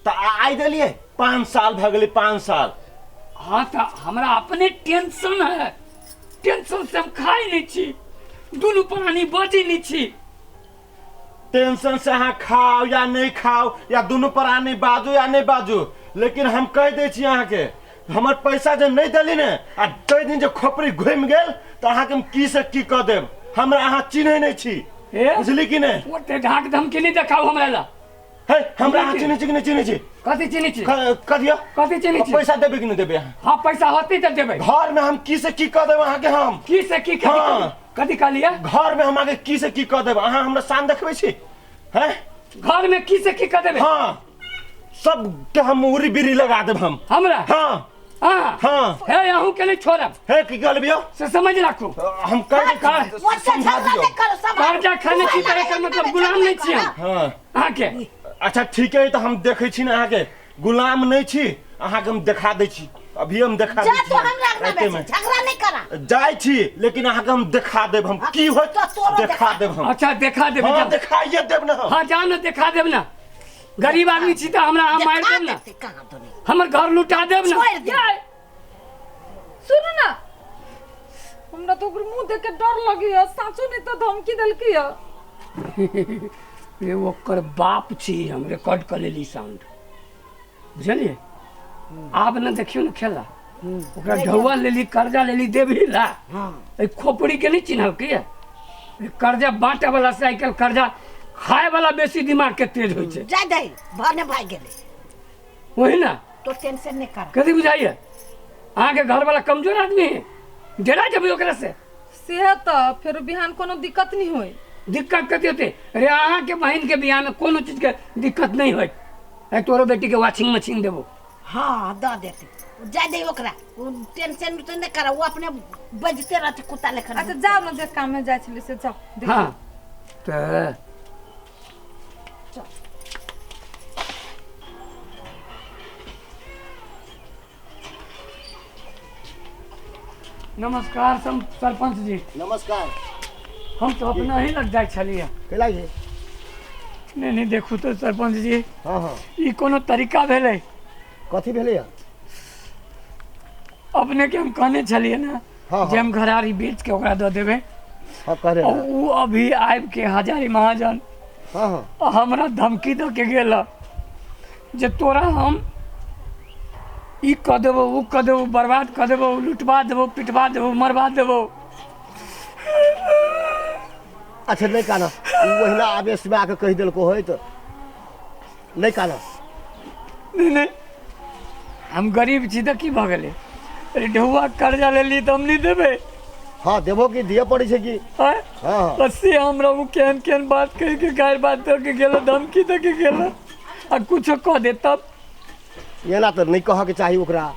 तऽ आइ देलियै 5 साल भऽ गेलै 5 साल। हाँ तऽ हमरा अपने टेंशन है, टेंशन से हम खाइ नहीं छी, दुनू प्राणी बजै नहीं छी। टेंशन से अहाँ खाओ या नहीं खाओ या दुनू प्राणी बाजू या नहीं बाजू, लेकिन हम कहि दै छी अहाँके हमर पैसा जे नहीं देली ने आ ताहि दिन जे खोपड़ी घुमि गेल तऽ अहाँके हम की से की कऽ देब, हमरा अहाँ चिन्है नहीं छी। ए? बुझली कि नहीं? ओते ढाक धमकी नहीं देखाओ हमरा ला। हे, हमरा अहाँ चिन्है छी कि नहीं चिन्है छी? कथी चिन्है छी? कहियौ। कथी चिन्है छी? पैसा देबै कि नहीं देबै अहाँ? हाँ पैसा होतै तऽ देबै। घर में हम की से की कऽ देब अहाँके हम? की से की? कथी? हाँ। कथी कहलियै? घर में हम अहाँके की से की कऽ देब, अहाँ हमरा शान देखबै छी? हैं? घर में की से की कऽ देबै? हाँ, सबके हम उरी बिरी लगा देब हम। हमरा? हाँ। हाँ। हाँ। हे, अहूँ के नहीं छोड़ब। हे, की कहलियै? से समझ राखू। हम कह दै छी, ओते समझा झगड़ा दियौ। नहि करू, सब कर्जा खाने छी तऽ एकर मतलब गुलाम नहि छी हम। हाँ। अहाँके। अच्छा ठीक है, तऽ हम देखै छी ने अहाँके गुलाम नहि छी, अहाँके हम देखा दै छी, अभी हम देखा दै जा छी। तो हमरा अंगना रातिमे। में झगड़ा नहीं करा। जाइ छी, लेकिन अहाँके हम देखा देब हम की होत, तो तोरो देखा देखा देब हम। अच्छा देखा देब। हाँ, जाओ। देखाइए देब ना हम। हाँ जाओ ना, देखा देब ना। गरीब आदमी छी तऽ हमरा अहाँ मारि देखा देब ना, देते कहाँ दुनी। हमर घर लुटा देब ना। छोड़ि दे। जाय। सुनू ना, हमरा तो ओकर मुंह देख के डर लगैया, साचो नहीं तो धमकी देलकै या। ये ओकर बाप छी, हम रिकॉर्ड कऽ लेली साउंड, बुझलियै? आब ने देखियौ ने खेला, ओकरा ढौआ लेली, कर्जा लेली, देबही ला। एहि खोपड़ी के नहीं चिन्हलकै या? ई कर्जा बांटे वाला से आइ काल्हि कर्जा खाय वाला बेसी दिमाग के तेज होइ छै। जा दे, भने भाग गेलै। वही ना। तो टेंशन नहीं कर। कथी बुझाइए? अहाँके घर वाला कमजोर आदमी है, डेरा जेबै ओकरा से। से तऽ फेर बिहान कोनो दिक्कत नहीं होई। दिक्कत कथी होते रे? अहाँके बहिन के बियाह में कोनो चीज के दिक्कत नहीं होत। ए तोरो बेटी के वॉशिंग मशीन देबो। हाँ दऽ देते, जा दे ओकरा, ओ टेंशन उटेंशन नहीं कर, वो अपने बजते रहते कुत्ता लेखन। अच्छा जाओ ना, जे काम में जाइ छली से जाओ। देखियौ। हाँ तऽ नमस्कार सरपंच जी। नमस्कार। हम तो अपना ही लग जाइ छलियै। कैला जी? नहीं नहीं देखू तो सरपंच जी। हाँ हाँ। ई कोनो तरीका भेलै? कथी भेलै? अपने के हम कहने छलियै ने हाँ, जे हम घरारी बेच के ओकरा दऽ देबै। हाँ, कहने और रहे। उ अभी आबि के हजारी महाजन हाँ, हाँ। हमरा धमकी दऽ के गेल जे तोरा हम ई कऽ देबौ, उ कऽ देबौ, बर्बाद कऽ देबौ, लुटबा देबौ, पिटबा देबौ, मरबा देबौ। अच्छा नहीं काना, उ ओहिना आवेश में आके कहि देलको होय तऽ नहीं काना। नहीं नहीं, हम गरीब छी तऽ की भऽ गेलै? अरे ढौआ कर्जा लेली तऽ हम नहीं देबै। हाँ देबो की, दिअ पड़ै छै की। आँय? हाँ, हाँ। बस से हमरा उ केहन केहन बात कहि के गारि बात दऽ के गेल, धमकी दऽ के गेल, आ कुछो कह दे तब। एना तऽ नहीं कहऽ के चाही ओकरा,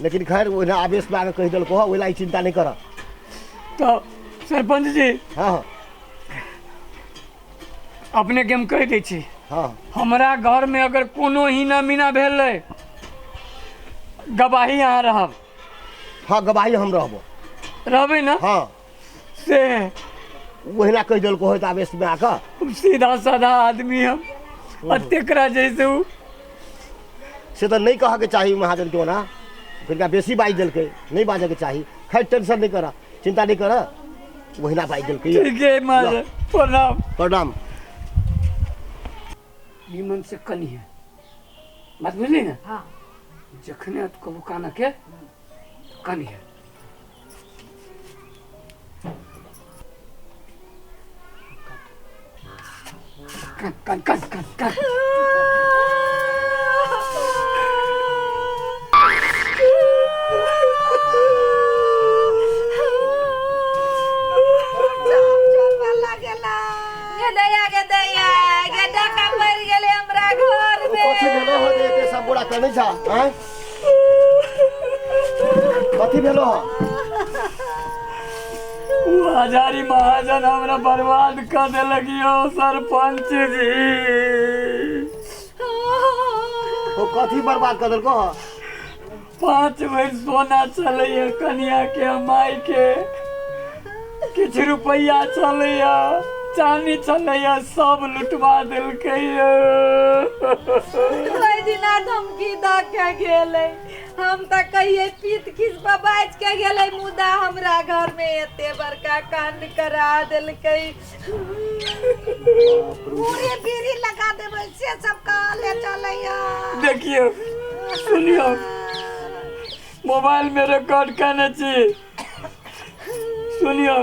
लेकिन खैर ओहिना आवेश में आके कहि देलको हँ, ओहि ला ई चिंता नहीं करऽ। तऽ सरपंच जी। हाँ, हाँ। अपने के हम कहि दै छी। हाँ। हमरा घर में अगर कोनो हीना मीना भेलै, गवाही अहाँ रहब। हाँ गवाही हम रहबो। रहबै ना? हाँ। से ओहिना कहि देलको होय तऽ आवेश में आके। हम सीधा साधा आदमी हम, आ तेकरा जैसे उ। से तऽ नहीं कहऽ के चाही महाजन के, ओना फिर बेसी बाजि देलकै, नहीं बाजऽ के चाही। खैर टेंशन नहीं करऽ, चिंता नहीं करऽ, ओहिना बाजि देलकै। ठीक है महाजन, प्रणाम। प्रणाम। निमन से कनी है बात, बुझली ना? हाँ। जखने कहबो काना के कनी है। कान कान कान कान कान। गे दैया, गे दैया, गे डाका पड़ि गेलै हमरा घर में। कथी भेलो हो जे एते सब गोरा कनै छा? आँय, कथी भेलो हो? उ हजारी महाजन हमरा बर्बाद कऽ देलक यौ सरपंच जी। ओ कथी बर्बाद कऽ देलको हो? 5 भरि सोना चलैया कनिया के, माई के किछु रुपैआ चलैया, चानी छलैया सब लुटवा देलकै। ओहि दिना धमकी दऽ के गेलै, हम तऽ कहियै पीत खीस बाजि के गेलै, मुदा हमरा घर में एते बड़का कांड करा देलकै। पूरी बीड़ी लगा देबै से सब कहले चलैया। देखियौ सुनियौ, मोबाइल में रिकॉर्ड केने छी, सुनियौ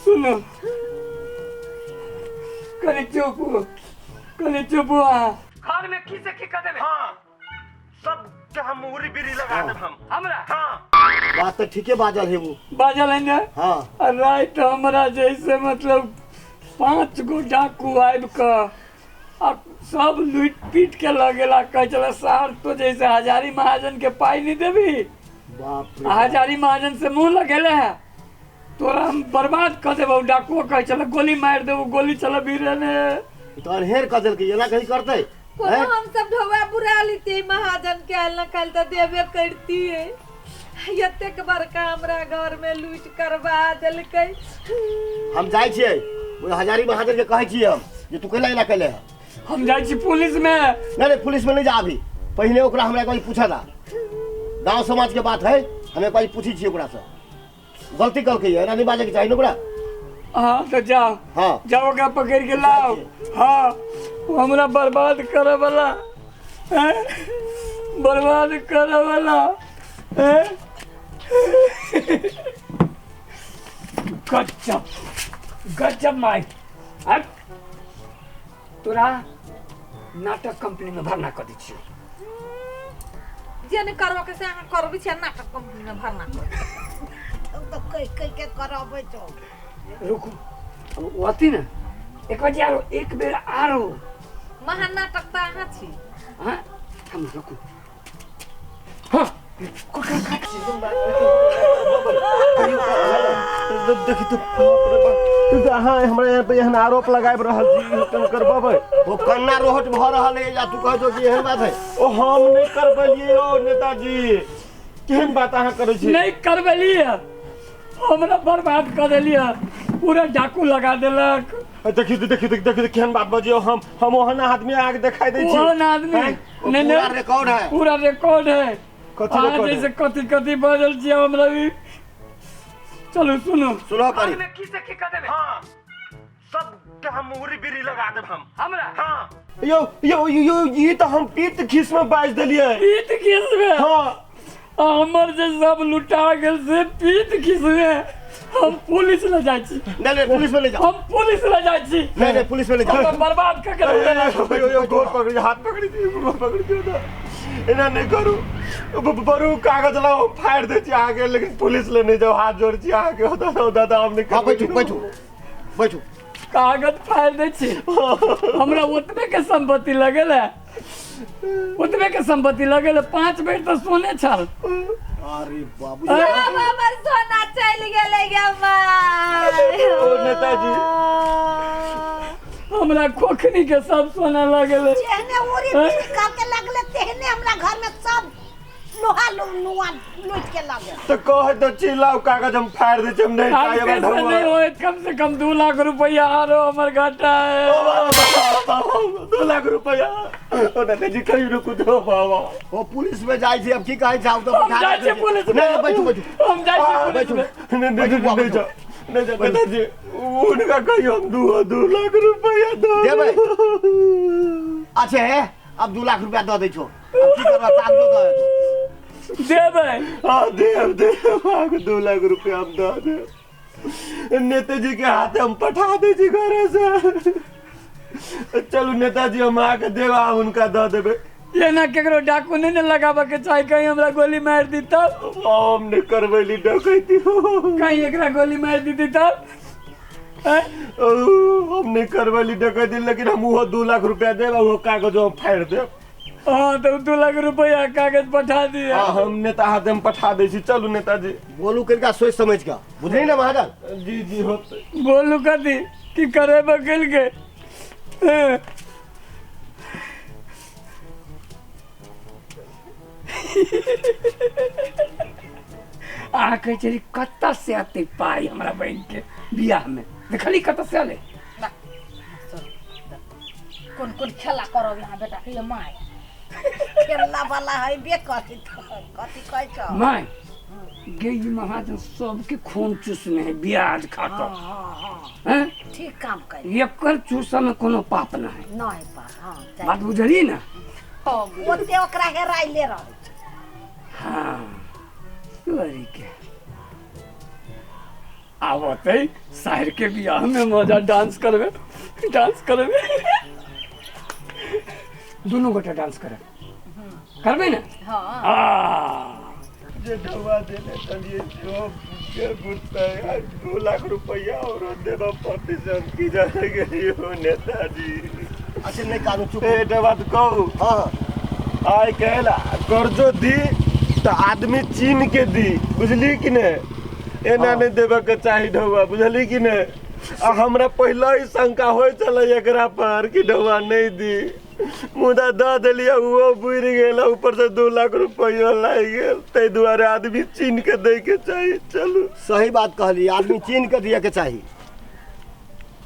सुनू, कनि चुप हो, कनि चुप हो अहाँ। घर में की से की कर देबै? हाँ, सब के हम उरी बीड़ी लगा देब हम। हमरा? हाँ। बात तऽ ठीके बाजल है वो। बाजल है ने? हाँ। आ राति हमरा जैसे मतलब 5 गो डाकू आबि कऽ आ सब लूटि पीट के लऽ गेला। कहै छलै सार तो जैसे हजारी महाजन के पाइ नहि देबही, बाप रे। हजारी महाजन से मुँह लगेले है, तोरा हम बर्बाद कऽ देबौ। डाकुओ कहै छलै गोली मारि देबौ, गोली चलबी रे ने। ई तऽ अनहेर कऽ देलकै, एना कहीं करतै? कोनो हैं? हम सब ढौआ बुरा लेतियै महाजन के, आयल न काल्हि तऽ देबे करतियै। एतेक बड़का हमरा घर में लूटि करवा देलकै। हम जाइ छियै ओहि हजारी महाजन के कहै छियै हम जे तू कैला एना कैले है। हम जाइ छी पुलिस में। नहीं नहीं, पुलिस में नहीं जा अभी, पहले ओकरा हमरा एक बार पूछा दा, गांव समाज के बात है, हम एक बार पूछी छियै ओकरा से, गलती कलकै एना नहीं बाजै के चाही ने ओकरा। हाँ तो जाओ। हाँ। जाओ ओकरा पकड़ के लाओ। हाँ, वो हमरा बर्बाद करे वाला, हैं? बर्बाद करे वाला, हैं? गजब गजब माई। अब तोरा नाटक कंपनी में भरना कर दै छियौ। जे नहि करबऽ के से अहाँ करबै छियै नाटक कंपनी में भरना कर। तऽ कहि कहि के करबै छौ। रुकू, अब ओ अथी ने एक बार आरो, एक बेर आरो महानाटक तऽ अहाँ छी। हाँ हम रुकू। हाँ देखी तो बाप रे बाप, अहाँ हमरा यहाँ पे एहन आरोप लगाबि रहल छी, हम करबबै? ओ कन्ना रोहट भऽ रहल है, या तू कहै छौ कि एहन बात है? ओ हम नहि करबलियै ओ नेताजी, केहन बात अहाँ करै छी? नहि करबलियै, हमरा बर्बाद कऽ देलियै, पूरा डाकू लगा देलक। देखी देखी देखी देखी केहन बात बजियौ, हम ओहन आदमी अहाँके देखाइ दै छी। ओहन आदमी हैं? ओ नहीं पूरा नहीं, रिकॉर्ड है। पूरा रिकॉर्ड है। कथी अहाँ रिकॉर्ड है? जैसे कथी कथी बाजल छियै हमरा भी। चलू सुनू। सुनो करी। की से की कर देबै? हाँ, सब के हम उरी बीड़ी लगा देब हम। हमरा? हाँ। यो यो यो ई तऽ हम पीत खीस में बाजि देलियै। पीत खीस में? हाँ। आ हमर जे सब लुटा गेल से पीत खीस में। हम पुलिस ले जाइ छी। नहीं नहीं, पुलिस में ले जाओ। हम पुलिस ले जाइ छी। नहीं नहीं, पुलिस में ले जाओ। हमरा बर्बाद कऽ के रख देलक। यो यो गोर पकड़ी, हाथ पकड़ी दियौ, गोर पकड़ी दियौ तऽ एना नहि करू। बरू कागज लाओ, हम फाड़ि दै छी अहाँके, लेकिन पुलिस ले नहि जाउ, हाथ जोड़ छी अहाँके। ओ दादा, ओ दादा, हम नहि हाँ करबै। बैठू बैठू बैठू। कागज फाड़ि दै छी। हमरा ओतबे के संपत्ति लगल है, ओतबे के संपत्ति लगल है। 5 बेर तऽ सोने छल। अरे बाबू, अब हमर सोना चलि गेलै गे माय। ओ नेताजी, हमरा खोखनी के सब सोना लगल। जेहने उरी बीड़ी करके लगले तेहने हमरा घर में सब लोहा नुआ लूट के लगे। तऽ कहै तऽ छी लाउ कागज, हम फाड़ि दै छी, हम नहि आब चाही हमरा कैसे ढौआ। नहीं होत, कम से कम 2 लाख रुपया आरो हमर घाटा है। ओ बाबा, बाबा, 2 लाख रुपया। ओ नेताजी कहियो रुकू दो बाबा। ओ पुलिस में जाइ छी, अब की कहै छै? तऽ हम जाइ छी पुलिस में। नहीं नहीं, बैठू बैठू। हम जाइ छी पुलिस बैठू। में। नहीं नहीं नहीं, नहीं जाओ, नहीं जाओ नेताजी, उनका कहियो हम 2 लाख रुपया दो देबै। अच्छा है, अब 2 लाख रुपया दऽ दै छौ, अब की करबा? कागजो दऽ देतौ। देबै? हाँ देब देब, अहाँके 2 लाख रुपया हम दऽ देब। नेताजी के हाथे हम पठा दै छी घरे से। चलू नेताजी, हम अहाँके देब, अहाँ हुनका दऽ देबै। एना केकरो डाकू नहीं ने लगाबऽ के चाही, कहीं हमरा गोली मारि दी तब। हम नहि करबैली डकैती। कहीं एकरा गोली मारि दी तब? हैं? हम नहि करबैली डकैती, लेकिन हम ओहो 2 लाख रुपया देब आ ओहो कागजो हम फाड़ि देब। हाँ तो 2 लाख रुपया कागज पठा दिया। आ हम नेता हाथे हम पठा दै छी। चलू नेताजी। बोलू कनिका सोचि समझि कऽ, बुझली ने महाजन? जी जी होतै। बोलू कथी की करे बकल के? हैं? अहाँ कहै छली कतऽ से एते पाइ हमरा बहिन के बियाह में? देखली कतऽ से आले। कोन कोन खेला करब यहाँ बेटा के ये माय खेलला वाला है बे, कथी कथी कहै छौ? माय गे, ई महाजन सबके खून चूसने है ब्याज खा कऽ। हाँ हाँ। हैं? ठीक काम कर। एकर चूसऽ में कोनो पाप ना है। नहीं पा, हाँ। बात बुझली ना? ओते ओकरा हेराइले रहै छै। हाँ, तोरी के आब अतै साहिर के बियाह में मजा, डांस करबे, डांस करबे, दुनू गोटा डांस करब, करबे ने? हाँ। आ जे दवा देने चलिए जो के बुझते, 2 लाख रुपया और देबा पड़ती से हम की जाने गेलियो नेताजी। अच्छा, नहि कानू, चुप। एकटा बात कहू? हाँ। आइ काल्हि कर्जो दी तऽ आदमी चीन के दी, बुझली कि ने? एना हाँ। नहि देबऽ के चाही ढौआ, बुझली कि ने? आ हमरा पहिले ही शंका होइ छलै एकरा पर कि ढौआ नहि दी, मुदा दऽ देलियै, ओहो बुड़ि गेल, ऊपर से 2 लाख रुपैआ लागि गेल। ताहि दुआरे आदमी चीन के दै के चाही। चलू। सही बात कहली, आदमी चीन के दियके चाही।